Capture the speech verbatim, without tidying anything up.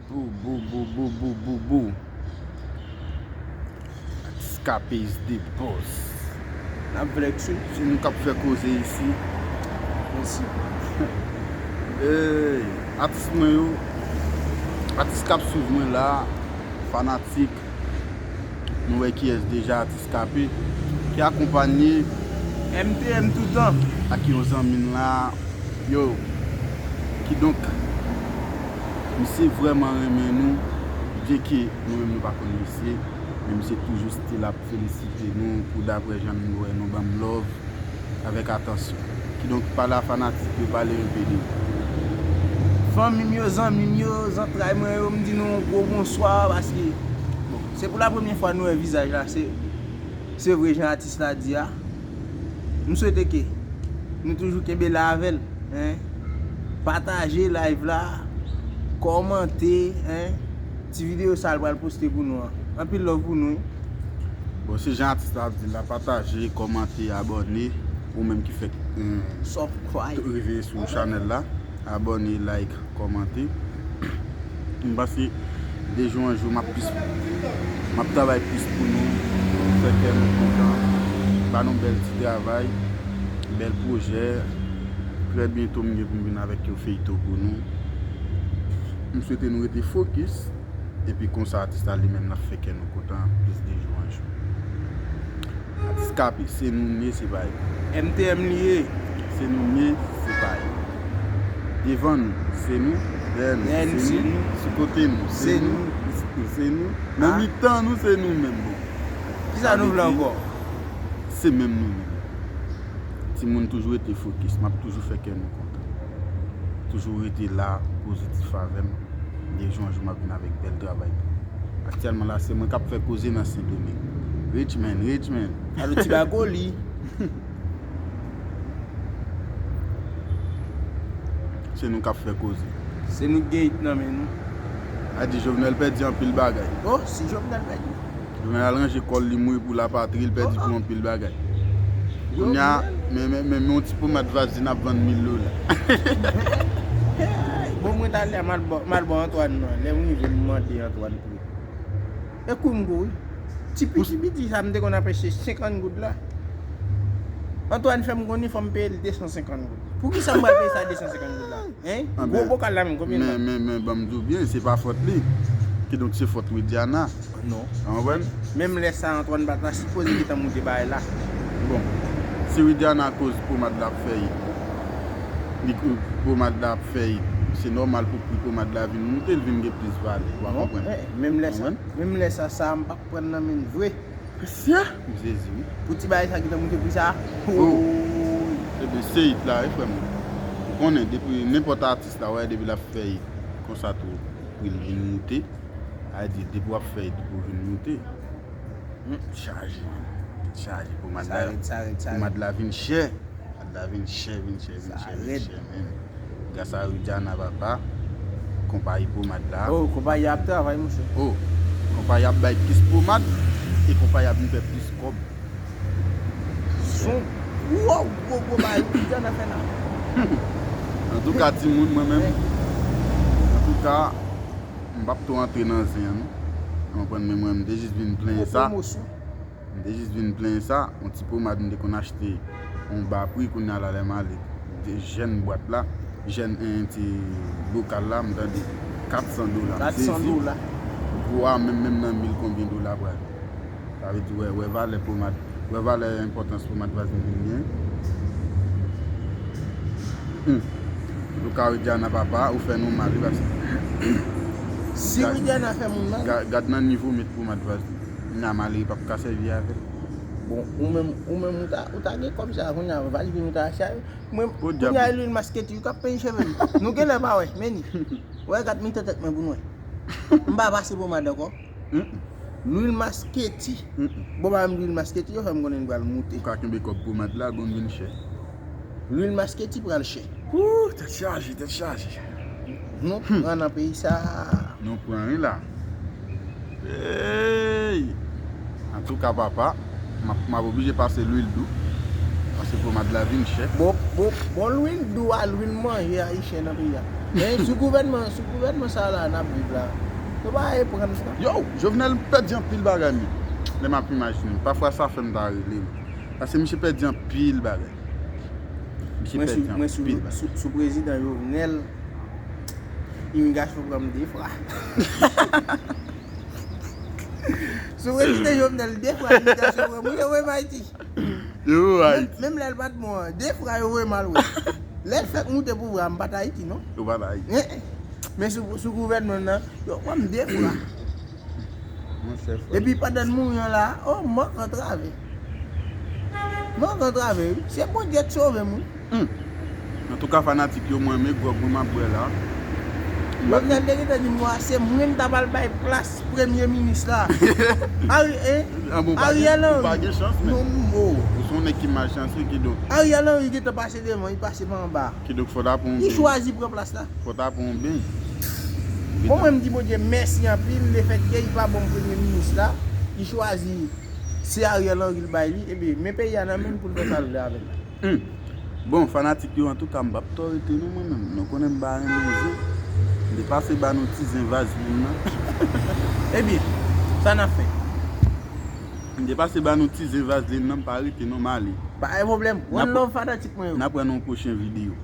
Bou, bou, bou, bou, bou, bou, bou. Atis K P is the boss. N ap flex wi. Se nou k ap fè koze isi. Mèsi. Ey, atis mwen yo, atis k ap swiv mwen la, fanatik, nou wè kiyès deja, atis K P, ki akonpanye M T M toutan ak yon zanmi n la, yo, kidonk, misye vrèman renmen nou, byenke nou menm nou pa konn misye, men misye toujou still ap felisite nou pou daprè jan nou wè nou ban m love avèk atansyon. Kidonk, pale a fanatik yo, pale enpe de ou. Fanmi m yo, zanmi m yo, zantray mwen yo, m di nou yon gwo bonswa, paske, bon, se pou la premyè fwa nou wè vizaj la, se, se vre jan atis la di a. M swete ke nou toujou kenbe la avè l, en. Pataje live la, kòmante, en. Ti videyo sa a l pral poste pou nou an. Anpil love pou nou wi. Bon, se jan atis la ap di l la, pataje, kòmante, abòne, ou menm ki fèk, eh, subscribe, rive sou chanèl la, abòne, like, kòmante. M panse de jou an jou m ap plis, m ap travay plis pou nou, fè kè nou kontan, ba nou bèl ti travay, bèl pwojè. Trè byento m gen pou m vin avèk yon feyton pou nou. M swete nou rete fokis. Epi konsa atis la li menm l ap fè kè nou kontan plis de jou an jou. Atis K P, se nou n ye, se pa yo. M T M li ye. Se nou n ye, se pa yo. Devan nou, se nou. Dèyè nou, se nou. Sou kote nou, se nou. Nan mitan nou, se nou menm, bon. Kisa nou vle ankò? Se menm nou menm. Timoun, toujou rete fokis, m ap toujou fè kè nou kontan. Toujou rete la, pozitif avè m. De jou an jou m ap vin avèk bèl travay. Aktyèlman la, se mwen k ap fè koze nan Sendomeng. Rich man, rich man. Alo, ti bagoli. Se nou k ap fè koze. Se nou k gen it nan men nou. A di Jovenel pèdi anpil bagay. Oh, si Jovenel pèdi. Jovenel al ranje kò l, li mouri pou lapatri, li pèdi pou anpil bagay. Kounye a, men, men, men, men yon ti pomad vazlin ap vann mil dola. Bon, mwen talè a, m al bò, m al bò Antoine non. Lè m rive, m mande Antoine pri. E kou m gou wi. Ti piti piti sa m te konn ap achte senkant goud la. Antoine fè m konnen fò m peye l de san senkant goud. Poukisa m pral peye sa de san senkant goud la? Hein? Gwo bokal la menm, konbyen l? Men, men, men, ban m di w byen, se pa fòt li. Kidonk, se fòt Widiana. Non. Ou konprann? Menm lè sa, Antoine pa ta sipoze gentan moute bagay la. Bon, si Widiana koz pomad la ap fè it, li, pomad la ap fè it, se nòmal pou pri pomad la vin moute, l vin gen plis valè. Ou a konprann? Non, eh, menm lè sa, menm lè sa, sa a m p ap pran nan men l vre. Mesye, m sezi wi. Pou ti bagay sa gentan moute pri sa. Oh. Ebyen, se it la wi, frè m. Ou konnen, depi nenpòt atis la, w wè, depi l ap fè it, konsa tou, pri l vin moute. Sa vle di, depi w ap fè it, pou vin moute. Hmm, chaje, man. Chaje, pomad la, pomad la vin chè. Pomad la vin chè, vin chè, vin chè, vin chè, men. Gras a Widiana, papa, konpayi pomad la. Oh, konpayi a ap travay, monchè. Oh, konpayi a ap bay plis pomad, e konpayi a ap vin fè plis kòb. Son. Wow, gwo, gwo bagay, Widiana fè la. Antouka, timoun, mwen menm. Antouka, m p ap twò antre nan zen an, non. Ou konprann, men mwen, m te jis vin plenyen sa. M te jis vin plenyen sa, yon ti pomad m te konn achte yon ba pri, kounye a la lè m ale, de jèn bwat la, jèn, en, ti bokal la, m tande kat san dola. M sezi. Gwo a menm, menm nan mil konbyen dola pral. Sa vle di, wè, wè valè pomad, wè valè enpòtans pomad vazlin vin gen. Hmm. Antouka, Widiana papa, ou fè nou mal, wi, paske si Widiana fè moun mal. Gad nan nivo met pomad vazlin. Nan malere p ap ka sèvi avè l. Bon, ou menm, ou menm, ou ta, ou ta gen kòb sa, kounye a, vazlin ou ta achte a, mwen, kounye a, lwil masketi, ou k ap penyen cheve m. Nou genlè pa wè, men ni. Wè, gad mitan tèt mwen pou n wè. M pa pase pomad ankò. Lwil masketi. Bon, ba m lwil masketi, yo fè m konnen l pral moute. Ou ka kenbe kòb pomad la, bon, vin chè. Lwil masketi pral chè. Ooh, tèt chaje, tèt chaje. Nou pran nan peyi sa. Nou pran, wi, la. Hey! Antouka, papa, m ap, m ap oblije pase lwil dou. Paske pomad la vin chè. Bon, bon, bon, lwil dou a, lwil manje a, li chè nan peyi a. Men sou gouvènman, sou gouvènman sa la n ap viv la, nou pa eprann sa. Yo, Jovenel pèdi anpil bagay men. Lè m ap imajine, pafwa sa fè m ta rele l. Paske misye pèdi anpil bagay. Misye Mwen sou, pèdi mwen sou, anpil bagay. sou, sou prezidan Jovenel, imigrasyon pran m de fwa. Sou prezidan Jovenel, de fwa imigrasyon pran m. Yo voye m Ayiti. Yo, Menm, Ayiti. Menm lè l pa t bon an, de fwa yo voye m al wè. Lè l fèk moute pouvwa a, m pa t Ayiti non. Yo pa t Ayiti. Eh, eh. Men sou, sou gouvènman nan, yo pran m de fwa. Monchè frè. Epi pandan n mouri an la, oh, mò k antrave. Mò k antrave, wi. Se Bondye k sove m, wi. Hmm. Antouka, fanatik yo, mwen, men gwòg mwen m ap bwè la. Jovenel te gentan di m, wa, se mwen m ta pral bay plas premye minis la. Ari, eh? Ah, bon, ou pa Ariel gen, ou pa Henry. Gen chans, men. Non, oh. Ou se yon nèg ki malchanse, kidonk. Ariel Henry gentan pase devan, li pase pa anba. Kidonk, fò ta pran yon Li byen. Chwazi pran plas la. Fò ta pran yon byen. Bon, mwen, m di Bondye mèsi anpil, lefètke li pa ban m premye minis la, li chwazi, se Ariel Henry l bay li, ebyen, men peyi a nan men l pou l fè sa l vle avè l. Hmm. Bon, fanatik yo, antouka, m p ap twò rete non, mwen menm. Nou konnen m pa renmen zen. M te pase ba nou ti zen vazlin nan. Ebyen, sa n ap fè? M te pase ba nou ti zen vazlin nan, m pa rete non, m ale. Pa gen pwoblèm. N One ap- love fanatik mwen yo. N ap wè nan yon pwochen videyo.